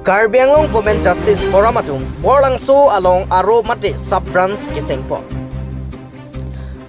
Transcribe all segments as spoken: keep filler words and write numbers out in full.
Karbi Anglong Women Justice Forum atum Borlangso along aro mate sub branch kesengpon.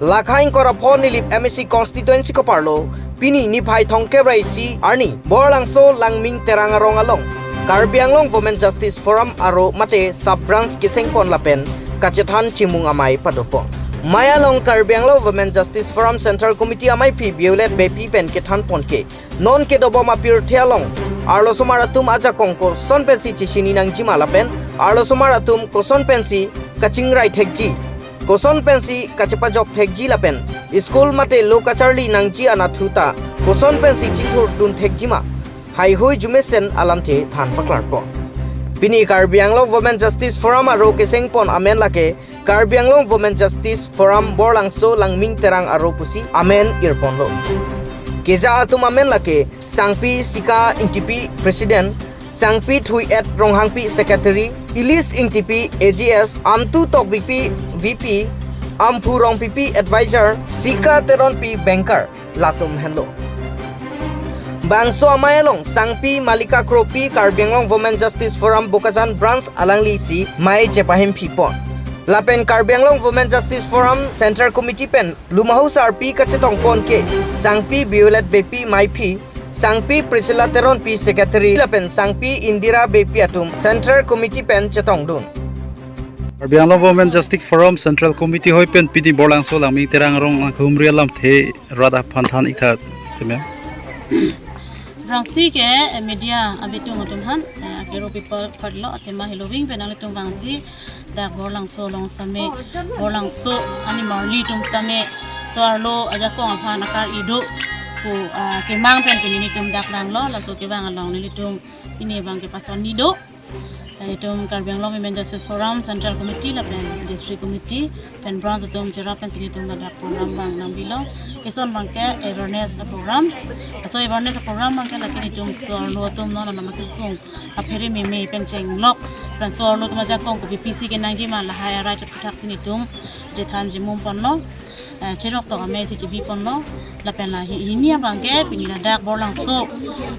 Lakha ingkoi ra pho Nilip M A C constituency koparlo pini niphai thomkep ra isi arni Borlangso Langming Terang arong along Karbi Anglong Women Justice Forum aro mate sub branch kesengpon lapen kachethan chimung amei padopon. Mei along Karbi Anglong Women Justice Forum Central Committee ameiphi Violet Beypi pen kethanpon ke non kedobom apirthe along arlosomar atum ajakong koson pensi chechini nangjima lapen arlosomar atum koson pensi kachingrai thekji, koson pensi kachepajok thekji lapen school mate lo kacharli nangji anatthu ta koson pensi chithurdun thekjima, heihui jumesen alamthe than paklarpon. Pini Karbi Anglong Women Justice Forum aro kesengpon amen lake Karbi Anglong Women Justice Forum Borlangso Langming Terang aro pusi amen irponlo. Keja atum amen lake Sangpi Sika Ingtipi President, Sangpi Thui-et Ronghangpi Secretary, Ilis Ingtipi A G S, Amtu Tokbipi V P, Amphu Rongpipi Advisor, Sika Teronpi Banker, latum henlo. Bangso amei along Sangpi Malika Kropi Karbi Anglong Women Justice Forum Bokajan Branch alanglisi mei chepahempipon. Lapen Karbi Anglong Women Justice Forum Central Committee pen lumahusarpi kachetongpon ke Sangpi Violet Beypi meiphi, Sangpi Priscilla Teronpi Secretary lapen Sangpi Indira Beypi atum Central Committee pen chetongdun. Karbi Anglong Women Justice Forum Central Committee hoi pen pini Borlangso Langming Terang arong nangkehumri alamthe rat aphan than iktha teme. Rangsi ke, eh, media abitung atum aphan, eh, akero people part lo, athema heloving pen nanglitum vangsi dak Borlangso along sitame, Borlangso animarli atum sitame so-arlo ajakong aphan akar-i do pu, ah, kemang pen pini nelitum dak langlo, laso kevang along nelitum pini abang kepasonni do. Nelitum Karbi Anglong Women Justice Forum Central Committee lapen District Committee pen branch atum cherap pensi nelitum ladak program abang nangbilo. Keson abang ke awareness program. Laso awareness program abang ke lake nelitum so-arlo atum non alam akesung aphere meme pen chenglok, pen so-arlo atum ajakong kopi pisi kenangjima lahai arai cheputhaksi nelitum chethan chimungponlo, eh, cheroktok amei si chibiponlo. Lapen la hi-, hini abang ke pini ladak Borlangso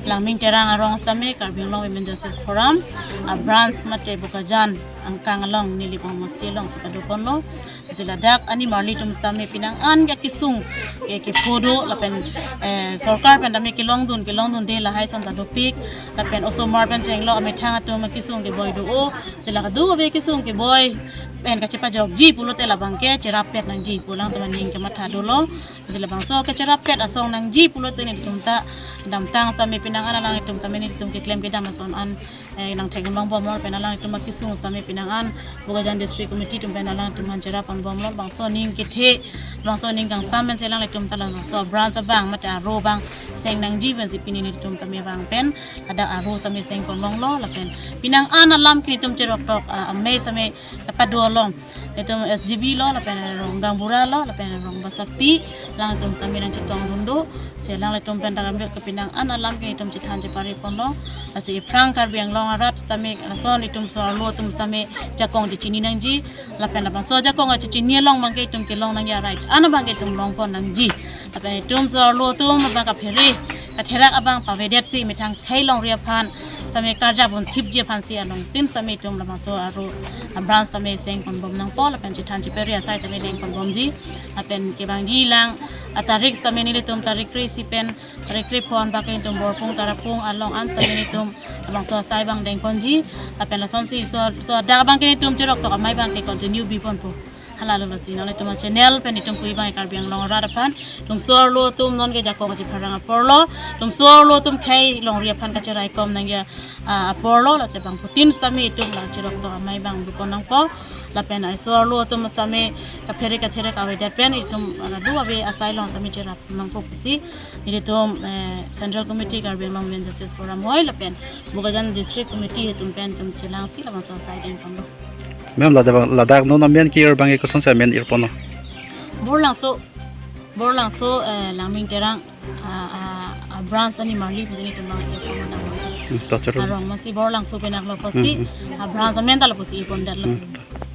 Langming Terang arong sitame Karbi Anglong Women Justice Forum, ah, branch mate Bokajan angkang along Nilip Homosti alongsi padoponlo. Si ladak animarli atum sitame penang an ke kesung ke, kepho do lapen, eh, sorkar pen tame kelongdun, kelongdunde lahai ason ta dopik, lapen osomar pen chenglok amethang atum kesung keboi do-o, si la kado ave kesung keboi pen kachepajokji pulote labang ke cherap pet nangji pu alangtum aning kematha dolo. Si labangso ke cherap pet asong nangji pulote nelitum ta damtang sitame penang an alanglitum tame nelitum keklem kedam ason an, eh, nangthek longbomlo, pen alanglitum akesung sitame penang an Bokajan District Committee atum pen alanglitum aphan cherap ponbomlo, bangso aning kethe, bangso aning kangsam pensi alanglitum ta labangso branch abang mate aro abang seng nangji pensi pini nelitum tame abang pen ladak aro sitame sengpon longlo, lapen penang an alam ke nelitum cheroktok, ah, amei sitame kapado along. Nelitum S G B lo, lapen rong Gaonbura lo, lapen rong Basapi, alangtum sitame nangchetongdun do. Si alanglitum pen ta kami ke penang an alam ke nelitum chethan chepariponlo. Lasi iphrang Karbi Anglong arat sitame lason itum so-arlo atum sitame jakong chechini nangji. Lapen labangso jakong chechini along abang ke itum kelong nangji arai an abang ke itum longpon nangji. Lapen itum so-arlo atum abang kaphere katherak abang pavedetsi methang khei longri aphan sitame karjap un thipji aphansi alongtin sitame itum labangso aro, ah, branch sitame sengponbom nangpo lapen chethan chepere asai sitame dengponbomji. Lapen kevangji lang, ah, tarik sitame nelitum tarik kre-isi pen tarik krepho an abang ke itum Borpung Tarapung along an sitame nelitum labangso asai abang dengponji. Lapen lasonsi so, so dak abang ke nelitum cheroktok amei abang ke continue biponpo. Hala lo lasi nanglitum achannel pen itum pui abang Karbi Anglong arat aphan, itum so-arlo atum non ke jakong kachepharang aporlo, itum so-arlo atum khei longri aphan kacheraikom nangji, ah, aporlo, lasi bangphutin sitame itum la cheroktok amei abang dopon nangpo. Lapen ai so-arlo atum sitame kaphere katherak avedet pen itum, ah, do ave asai along sitame cherap nangpo pusi nelitum, eh, Central Committee Karbi Anglong Women Justice Forum hoi lapen Bokajan District Committee atum pen itum chelangsi labangso asai dengponlo. Ma'am, ladak, ladak non amen ke-ir abang ke kosonsi amen irponlo? Borlangso, Borlangso, eh, Langming Terang, ah, ah, ah, branch animarli pu nelitum abang irponlo. Hmm, to choro. Arong amatsi Borlangso pen aklo pusi, hmm, hmm, ah, branch amen ta lapusi irpondetlo. Hmm.